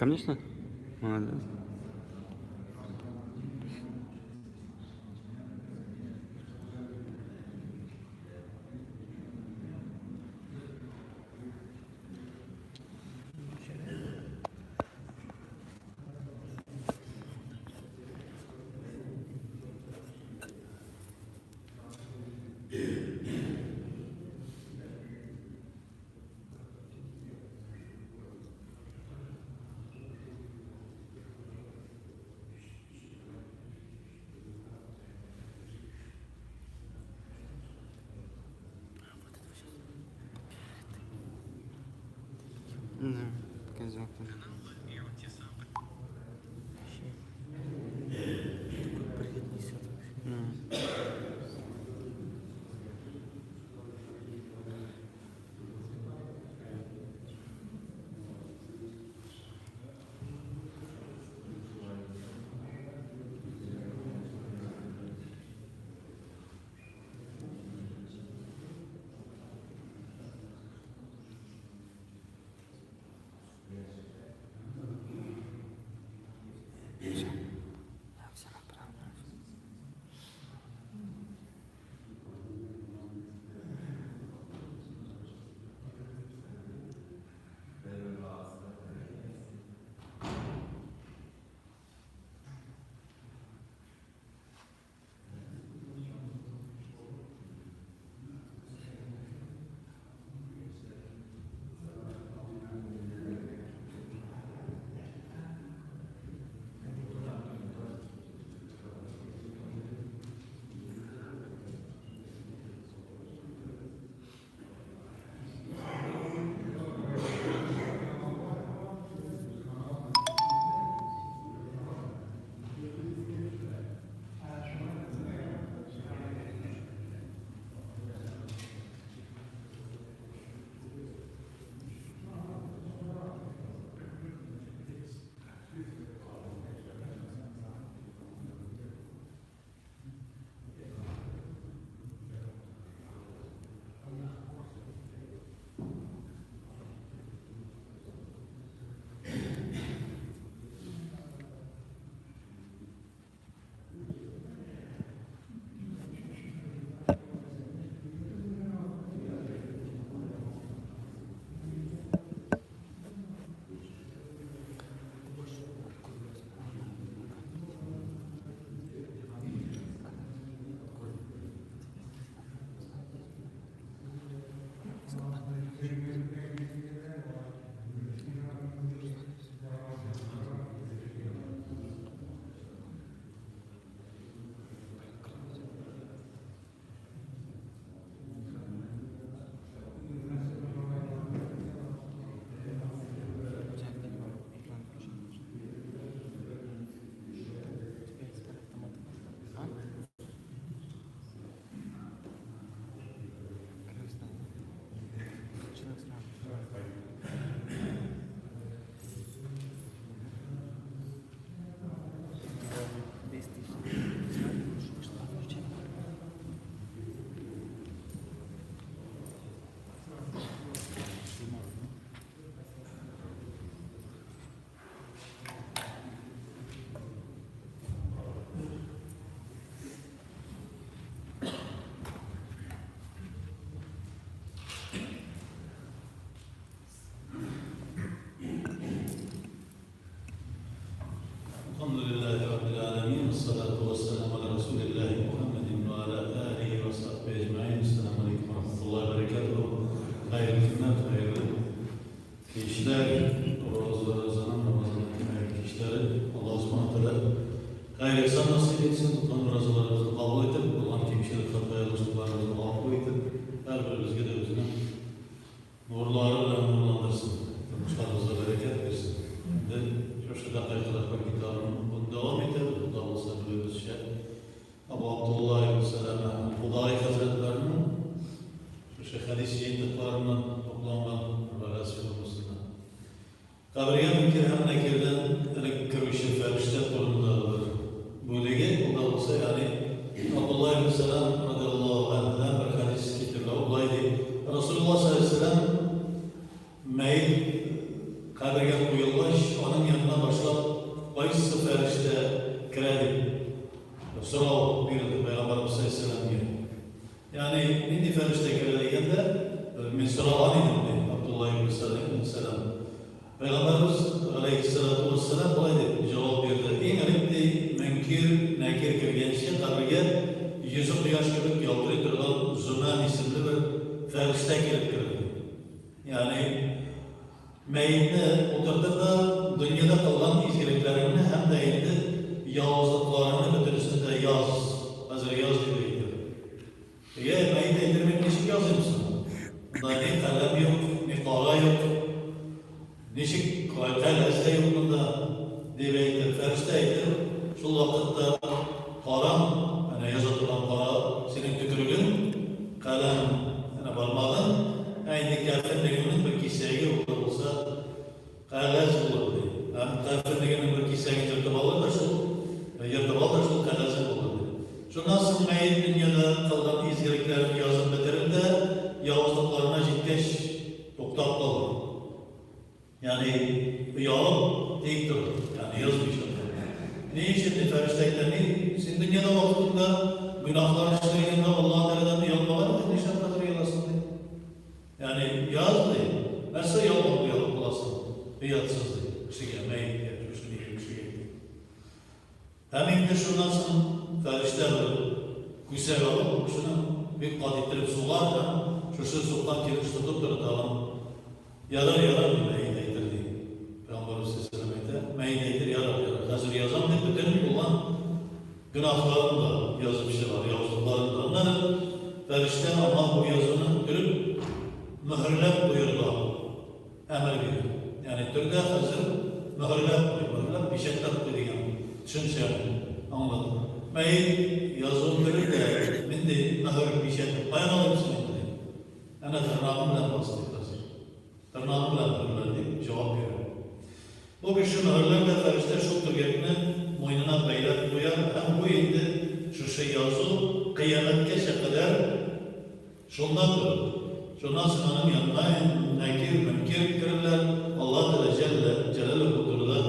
Ко мне что? Молодец. Да, козел тоже. Вообще. Такой бред несет вообще. Ну. Всё. Я все направлю. У тебя когда экран включен? У тебя есть старый автомат. А? Красный. Человек сразу. Десять тысяч. Что включай? الحمد لله رب العالمين والصلاة والسلام على رسول الله محمد وعلى آله وصحبه أجمعين. السلام عليكم ورحمة الله وبركاته. Хәерле көннәр, хәерле кичләр, Уразаның, Рамазанның хәерле кичләре. Аллаһ Субхану Тәгалә хәер-ихсан насыйп итсен, тоткан уразаларыбызны кабул итеп, булган кимчелек, хата, ялгышлыкларыбызны гафу итеп, һәрберебезгә дә үзенең нурлары белән нурландырсын, тормышларыбызга бәрәкәт бирсен. Инде шушы дәкыйкалар китабын укуны дәвам итәбез. Ул да булса белүебезчә, Абу Абдулла ибн Сәләмә әл-Худай хәзрәтләренең шушы хәдис җыентыкларыннан тупланган вәгазь формасында. Кабергә Мөнкир һәм Нәкирдән элек керүче фәрештә турындагы бер бүлеге, ул да булса, ягъни Абдулла ибн Сәлам радиаллаһу анһудан бер хәдис китерелә. Ул болай ди: Расулуллаһ саллаллаһу алейһи ва сәлләм мәет кабергә куелгач, аның янына Сорау бирелде Пәйгамбәребез саллаллаһу алейһи. Ягъни нинди фәрештә керә дигәндә, мин сораган идем, ди Абдулла ибн Сәлам. Пәйгамбәребез галәйһиссалату вәссәлам болай дип җавап бирде, Иң элек, ди, Мөнкир, Нәкир кергәнче кабергә йөзе кояш кебек ялтырый торган Зөмән исемле бер фәрештә килеп керде. Ягъни, мәетне утыртыр да, дөньяда кылган изгелекләреңне һәм дә инде явызлыкларыңны бөтенесен дә яз, хәзер яз дип әйтер. Йә, мәет әйтер, мин ничек языйм соң? Монда ни каләм юк, ни кара юк, ничек кәгазь дә юк монда, дип әйтер. Фәрештә әйтер, шул вакытта караң, әнә яза торган кара синең төкерегең, каләм, әнә бармагың, ә инде кәфенлегеңнең бер кисәге ул да булса кәгазь булыр, ди. Һәм кәфенлегеңнең бер кисәген ертып алыр да шул, ертып ал да шул кәгазең булыр, ди. Шуннан соң мәет дөньяда кылган изгелекләрен язып бетерер дә, явызлыкларына җиткәч, туктап калыр. Ягъни оялып тик торыр, ягъни язмыйча торыр. Ни өчен ди, фәрештә әйтә, ни, син дөньяда вакытында гөнаһлар эшләгәндә Аллаһ Тәгаләдән оялмаган идең, нишләп хәзер ояласың, ди. Ягъни яз, ди, нәрсә оялган оялып каласың, оятсыз, ди, кешегә, мәеткә, шушы дигән кешегә әйтә. Һәм инде шуннан соң фәрештә бер күсәк алып, бу кешене бик каты иттереп сугар һәм шушы суккан килеш тотып торыр тагын. Ярар, ярар, ди, мәет әйтер, ди. Пәйгамбәребез саллаллаһу алейһи ва сәлләм әйтә, мәет әйтер, ярар, ярар, хәзер язам, дип, бөтен булган гөнаһларын да язып чыгар, явызлыкларын да. Аннары фәрештә аңа бу язуны төреп, мөһерләп куерга әмер бирә. Ягъни төрдә хәзер мөһерләп куй, мөһерләп, печатьләп куй дигән төшенчәне аңлата. Мәет язуын төрер дә, нинди мөһер, печатен каян алыйм соң инде, ди. Әнә тырнагым белән бас, ди хәзер. Тырнагым белән мөһерлә, дип җавап бирә. Бу кеше мөһерләр дә фәрештә шул төргәкне муенына бәйләп куяр һәм бу инде шушы язу кыямәткәчә кадәр Шунда торып, шуннан соң аның янына Нәкир, Мөнкир керерләр, Алла Тәгалә җәллә җәлалүһү турыда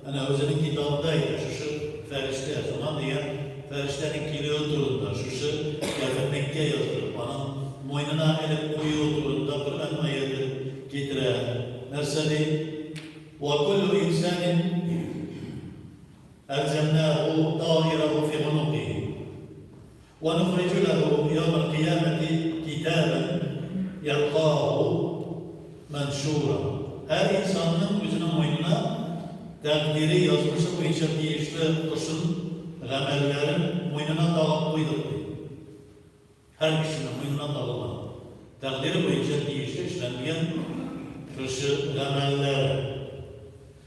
әнә үзенең китабында әйтә, шушы фәрештә, Зуман дигән фәрештәнең килүе турында, шушы кәфенлеккә яздырып, аның муенына элеп куюы турында Коръән аяте китерә. Нәрсә ди? Вә куллү инсанин әлзәмнәһү таирәһү фи гонукиһи. Вә нухриҗу ләһү яумәл кыямәти китабән ялкаһу мәншура. Һәр инсанның үзенең муенына тәкъдире, язмышы буенча тиешле кошын, гамәлләрен муенына тагып куйдык, ди. Һәр кешенең муенына тагылган, тәкъдире буенча тиешле эшләнелгән шушы гамәлләре.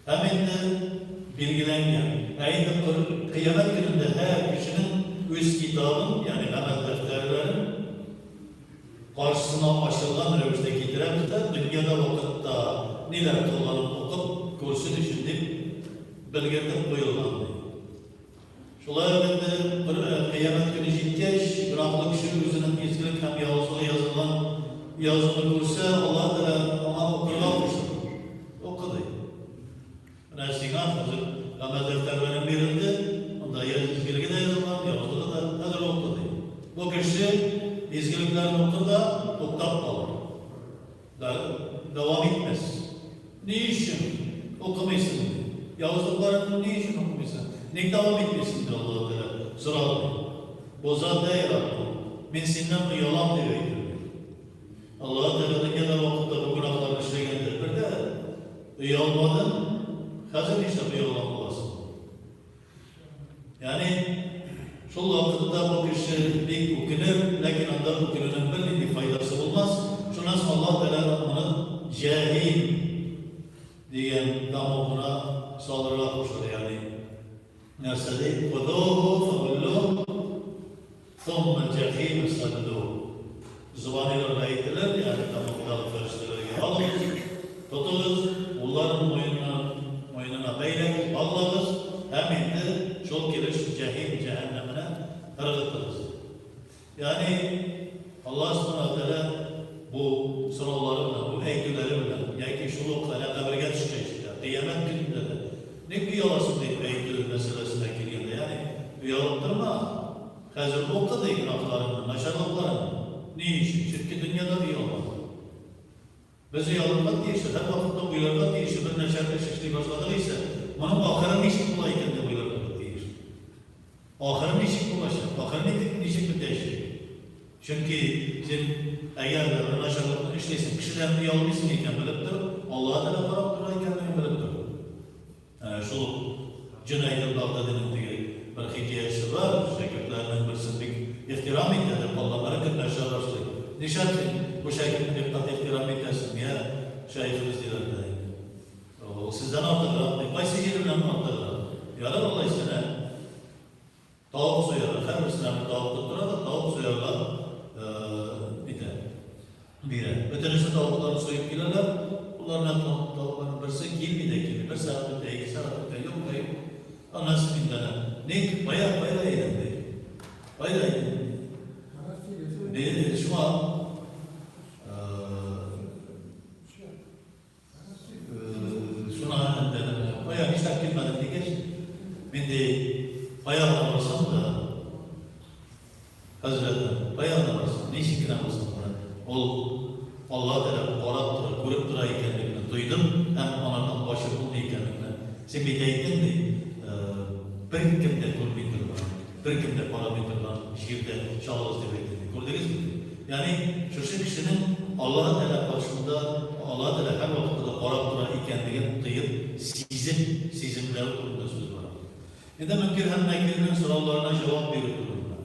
Һәм инде билгеләнгән. Ә инде Кыямәт көнендә һәр кешенең үз китабын, ягъни гамәл дәфтәрләрен каршысына ачылган рәвештә китерәбез дә, дөньяда вакытта ниләр кылганын укып күрсен өчен дип белгертеп куелган, ди. Шулай ук инде бер Кыямәт көне җиткәч, гөнаһлы кеше үзенең изгелек һәм явызлыгы язылган язуны күрсә, Аллаһ Тәгалә аңа укырга кушыр. Укы, ди. Менә сиңа хәзер гамәл дәфтәрләрең бирелде, анда изгелеге дә язылган, явызлыгы да, хәзер укы, ди. Бу кеше изгелекләрен укыр да туктап калыр. Да дәвам итмәс. Ни өчен укымыйсың, ди. Явызлыкларыңны ни өчен укымыйсың? Ник дәвам итмисең, ди Аллаһы Тәгалә сорар, ди. Бу зат, Әй Раббым, мин синнән оялам, дип әйтер, ди. Аллаһы Тәгалә дөньяда вакытта бу гөнаһларны эшләгәндә бер дә оялмадың, хәзер нишләп оялган буласың? Ягъни, шул вакытта бу кеше бик үкенер, ләкин анда үкенүнең бернинди файдасы булмас. Шуннан соң Аллаһ Тәгалә моны Җәһим дигән тәмугына салырга кушыр, ягъни нәрсә ди? Худуһу фагуллуһ, сумма җәһима саллуһ. Зобаниларга әйтелер, ягъни тәмугтагы фәрештәләргә, алыгыз, тотыгыз, кулларын муенына, муенына бәйләгез, баглагыз һәм инде шул килеш җәһим җәһәннәменә ыргытыгыз. Ягъни Аллаһ Субхана ва Тәгалә бу сораулары белән, бу әйтүләре белән, яки шул ук әнә кабергә төшкәч тә, кыямәт көнендә дә ник ояласың дип әйтү мәсьәләсенә килгәндә, ягъни Оялып торма, хәзер укы, ди, гөнаһларыңны, начарлыкларыңны. Ни өчен? Чөнки дөньяда оялмадың. Без оялырга тиешле, һәрвакытта уйларга тиешле, бер начар эш эшли башладык исә, моның ахыры ничек була икән дип уйларга тиеш. Ахыры ничек булачак, ахыры ничек бетәчәк? Чөнки син әгәр дә бер начарлыкны эшлисең, кешедән оялмыйсың икән, белеп тор, Аллаһы Тәгалә карап тора икәнлеген белеп тор. Әнә шул Җөнәйд әл-Багдадиның теге бер хикәясе бар, шәкертләренең берсен бик ихтирам итә дә, калганнары көнләшә башлый. Нишләп син бу шәкертне бик каты ихтирам итәсең, йә, шәехебез, диләр дә инде. Ул сездән артыграк, ди. Кайсы җире белән артыграк? Ярар алайса, әнә. Тавык суярга, һәрберсенә бер тавык тоттыра да, тавык суярга итә, бирә. Бөтенесе тавыкларны суеп киләләр, кулларына тавыкларның берсе килми дә килми. Бер сәгать үтә, ике сәгать үтә, юк та юк. Аннан соң инде әнә, Ник, кая, кайда идең, ди. Кайда идең? Ди, шуңа Шуна инде кая нишләп килмәдең дигәч, мин ди, кая гына барсам да, хәзрәтем, кая гына барсам, ничек кенә булсын да, ул Алла Тәгалә карап тора, күреп тора икәнлегенә тойдым һәм анардан качып булмый икәнлегенә. Син бит әйттең ди, беркем дә күрми торган, беркем дә карамый торган җирдә чалыгыз дип әйттең ди. Күрдегезме? Ягъни шушы кешенең Аллаһы Тәгалә каршында, Аллаһы Тәгалә һәрвакытта да карап тора икәнлеген тоеп, сизеп, сиземләве турында сүз бара. Инде Мөнкир һәм Нәкирнең сорауларына җавап бирү турында.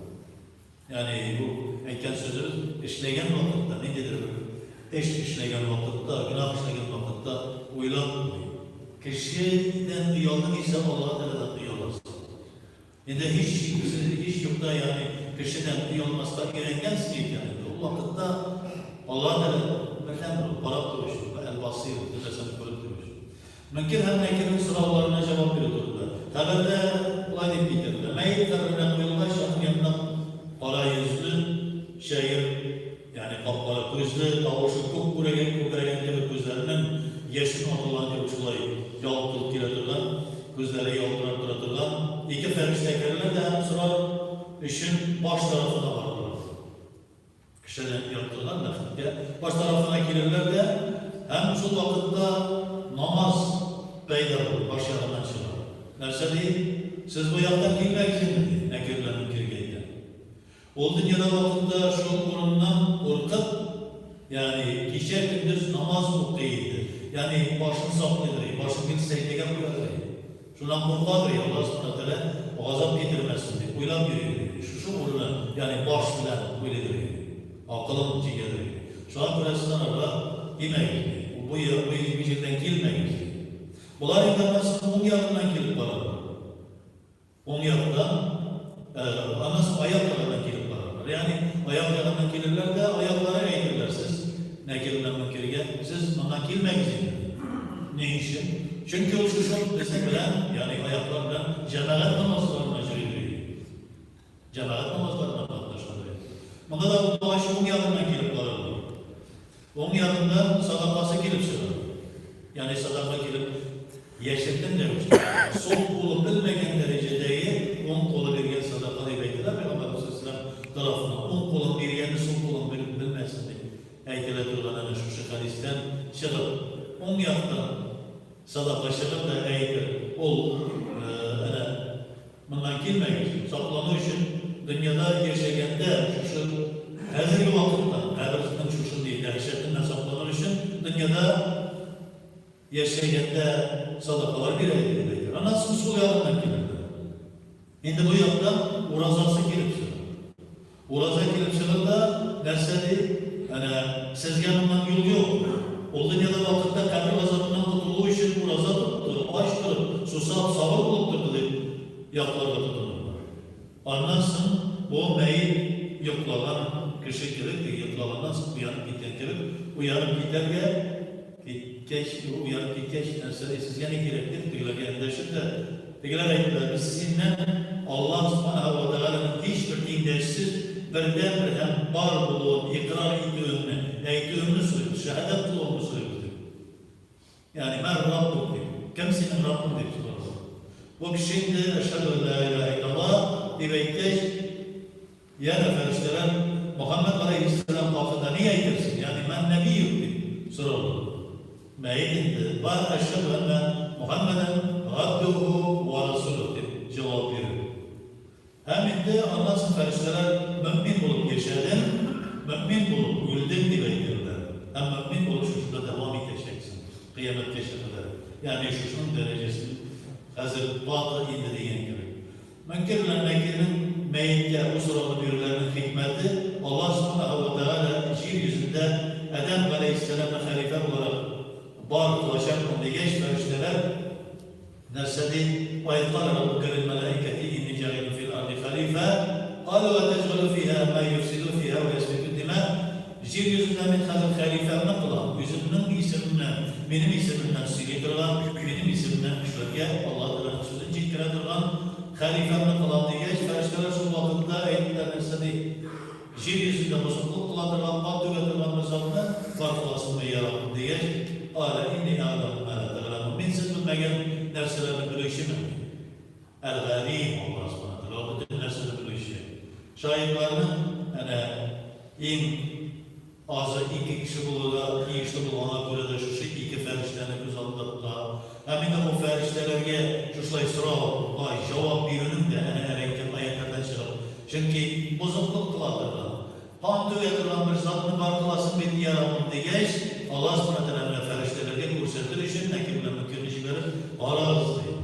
Ягъни бу әйткән сүзебез эшләгән вакытта, ниндидер бер эш эшләгән вакытта, гөнаһ эшләгән вакытта уйлап куй. Кешедән оялдың исә, Аллаһы Тәгаләдән оялырсың. Инде һич шиксез, һич юкта, ягъни кешедән оялмаска өйрәнгәнсең икән инде, ул вакытта Аллаһ Тәгалә бердәнбер ул, карап торучы, Әл-Басыйр, бөтен нәрсәне күреп торучы. Мөнкир һәм Нәкирнең сорауларына җавап бирү турында. Хәбәрдә болай дип китерелә, Мәет каберенә куелгач, аның янына кара йөзле, чәер, ягъни кап-кара күзле, тавышы күк күрәгән, күкрәгән кебек күзләреннән яшен атылган кебек шулай ялт-йолт килә торган, күзләре ялтырап тора торган ике фәрештә керәләр дә һәм сорар өчен баш тарафына баралар. Кешене яткырган ләхеткә баш тарафына килерләр дә һәм шул вакытта намаз пәйда булыр, баш ягыннан чыгар. Нәрсә ди? Сез бу яктан килмәгез инде, ди, Нәкир белән Мөнкиргә әйтә. Ул дөньяда вакытта шул урыннан куркып, ягъни кичә-көндез намаз укый иде, ягъни башын саклыйдыр и, башын гел сәҗдәгә куядыр и. Шуннан куркадыр и, Аллаһ Субхана ва Тәгалә газап китермәсен дип уйлап йөридер и. Шушы урыны, ягъни баш белән уйлыйдыр и, акылын җигәдер и. Шуңа күрә сез анарга тимәгез, ди, бу бу җирдән килмәгез, ди. Болар инде аннан соң уң ягыннан килеп карадылар. Уң яктан, аннан соң аяк ягыннан килеп карарлар. Ягъни аяк ягыннан килерләр дә, аяклары әйтерләр, сез Нәкир белән Мөнкиргә, сез моннан килмәгез инде. Ни өчен? Чөнки ул шушы безнең белән, ягъни аяклар белән җәмәгать намазларына йөридер иде. Җәмәгать намазларына катнашадыр иде. Монда да булгач, уң ягыннан килеп карарлар. Уң ягында садакасы килеп чыга. Ягъни садака килеп яшертен рәвештә, сул кулы белмәгән дәрәҗәдәге уң кулы биргән садака дип әйтелә Пәйгамбәребез саллаллаһу галәйһи тарафыннан. Уң кулың биргәнне сул кулың белмәсен дип әйтелә торган әнә шушы хәдистән чыгып, уң яктан садака чыгып та әйтер, ул әнә Моннан килмәгез, саклану өчен дөньяда яшәгәндә шушы хәзерге вакытта кабернең шушындый дәһшәтеннән сакланыр өчен дөньяда яшәгәндә садакалар бирә иде дип әйтер. Аннан соң сул ягыннан килерләр. Инде бу яктан уразасы килеп чыгар. Ураза килеп чыгыр да, нәрсә ди? Әнә, сезгә моннан юл юк. Ул дөньяда вакытта кабер газабыннан котылу өчен ураза тотты, ач торып, сусап, сабыр булып торды, дип якларга тотынырлар. Аннан соң бу мәет йоклаган кеше кебек, теге йоклаганнан соң уянып киткән кебек, уянып китәргә киткәч, уянып киткәч, нәрсә ди, сезгә ни кирәк, дип, тегеләргә эндәшер дә, тегеләр әйттеләр, без синнән Аллаһ Сүбхәнәһү вә Тәгаләнең һичбер тиңдәшсез бердәнбер һәм бар булуын икърар итүеңне, әйтүеңне сорыйбыз, шәһадәт кылуыңны сорыйбыз, дип. Ягъни, Мән Раббук, дип, кем синең Раббың, дип сорарлар. Бу кеше инде, Әшһәдү ән лә иләһә илляллаһ, дип әйткәч, янә фәрештәләр Мөхәммәд галәйһиссәлам хакында ни әйтерсең, ягъни мән нәбиюк дип соралар. Мәет инде, Вә әшһәдү әннә Мөхәммәдән габдүһү вә расүлүһ дип җавап бирер. Һәм инде аннан соң фәрештәләр мөэмин булып яшәдең, мөэмин булып үлдең дип әйтерләр. Һәм мөэмин булып шушында дәвам итәчәксең кыямәткәчә кадәр. Ягъни шушының дәрәҗәсен хәзер каты инде дигән кебек. Мөнкир белән Нәкирнең мәеткә бу сорауны бирүләренең хикмәте, Аллаһ Сүбхәнәһү вә Тәгалә җир йөзендә Адәм галәйһиссәламне хәлифә буларак бар кылачакмын дигәч, фәрештәләр нәрсә ди? Вә из калә раббука лил мәләикәти инни җагилун фил арди хәлифә, калү әтәҗгалү фиһә мә юфсиду фиһә вә ясфикүд димә. Җир йөзендә мин хәзер хәлифәмне кылам, үземнең исемемнән, минем исемемнән сөйли торган, минем исемемнән кешеләргә Аллаһ Тәгаләнең сүзен җиткерә торган хәлифәмне кылам, дигәч, фәрештәләр шул вакытта әйттеләр, нәрсә ди? Җир йөзендә бозыклык кыла торган, кан түгә торган бер затны бар кыласыңмы, йа Раббым, дигәч, Калә инни әгъләмү мә лә тәгъләмүн, мин сез белмәгән нәрсәләрне белүчемен, ди. Әл-Галим, Аллаһ Сүбхәнәһү вә Тәгалә, Ул бөтен нәрсәне белүче. Шаһитларның әнә иң азы ике кеше булырга тиешле булганга күрә дә шушы ике фәрештәне күз алдында тота. Һәм инде бу фәрештәләргә шушылай сорауга җавап бирүнең дә әнә әле әйткән аятьләрдән чыгып, чөнки бозыклык кыла торган, кан түгә торган бер затны бар кыласың бит, йа Раббым, дигәч, Аллаһ Сүбхәнәһү вә Тәгалә менә фәрештәләргә күрсәтер өчен Нәкир белән Мөнкирне җибәреп, Карагыз, ди.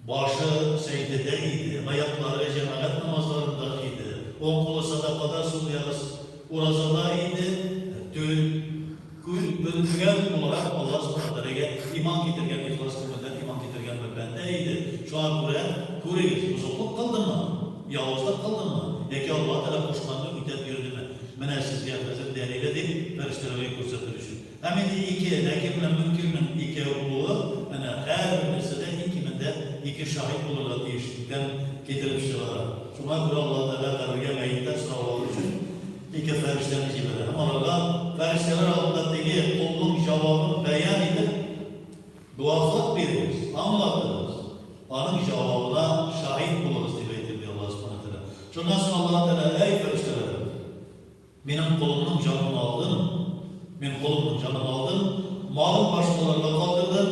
Башы сәҗдәдә иде, аяклары җәмәгать намазларында иде, уң кулы садакада, сул ягы уразада иде, тө күл төгәл буларак Аллаһ Сүбхәнәһү вә Тәгаләгә иман китергән, ихлас күңелдән иман китергән бер бәндә иде. Шуңа күрә, күрегез, бозыклык кылдымы, явызлык кылдымы яки Аллаһ Тәгалә кушканны үтәп йөрдеме? Менә сезгә хәзер дәлиле, дип фәрештәләргә күрсәтер өчен. Һәм инде ике, Нәкир белән Мөнкирнең икәү булуы, әнә һәрбер нәрсәдә иң кимендә ике шаһит булырга тиешлектән китереп чыгара. Шуңа күрә Аллаһ Тәгалә кабергә мәеттән сорау алыр өчен ике фәрештәне җибәрә. Һәм аларга фәрештәләр алдында теге колның җавабын бәян итеп, гуаһлык бирегез, аңлатыгыз, аның җавабына шаһит булыгыз, дип әйтелде Аллаһ Сүбхәнәһү вә Тәгалә. Шуннан соң Аллаһ Тәгалә, Әй фәрештәләрем! Минем колымның җанын алдың, мин колымның җанын алдым, малын башкаларга калдырдым,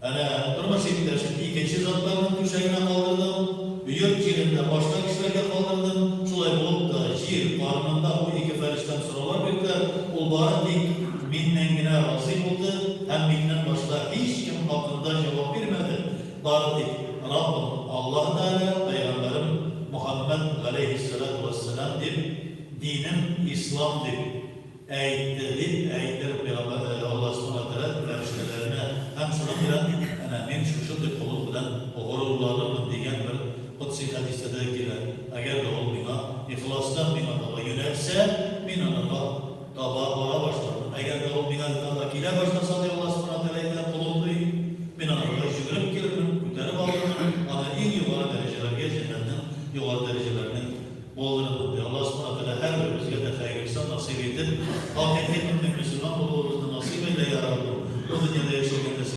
әнә, тормыш иптәшен икенче затларның түшәгенә калдырдым, йорт-җирен дә башка кешеләргә калдырдым. Шулай булып та, җир карынында бу ике фәрештәм сораулар бирделәр, ул бары тик миннән генә разый булды һәм миннән башка һичкем хакында җавап бирмәде, бары тик Раббым Аллаһ Тәгалә, пәйгамбәрем Мөхәммәд галәйһиссәлату вәссәлам дип, динем ислам дип әйтте, дип әйтер пәйгамбәр Аллаһ Сүбхәнәһү вә Тәгалә фәрештәләренә һәм шуның белән әнә мин шушындый колым белән горурланырмын дигән бер кодси хәдистә дә килә. Әгәр дә ул миңа ихластан миңа таба юнәлсә, мин анарга таба бара башлармын. Әгәр дә ул миңа таба килә башласа, ди Аллаһ Сүбхәнәһү вә Тәгалә әйтә.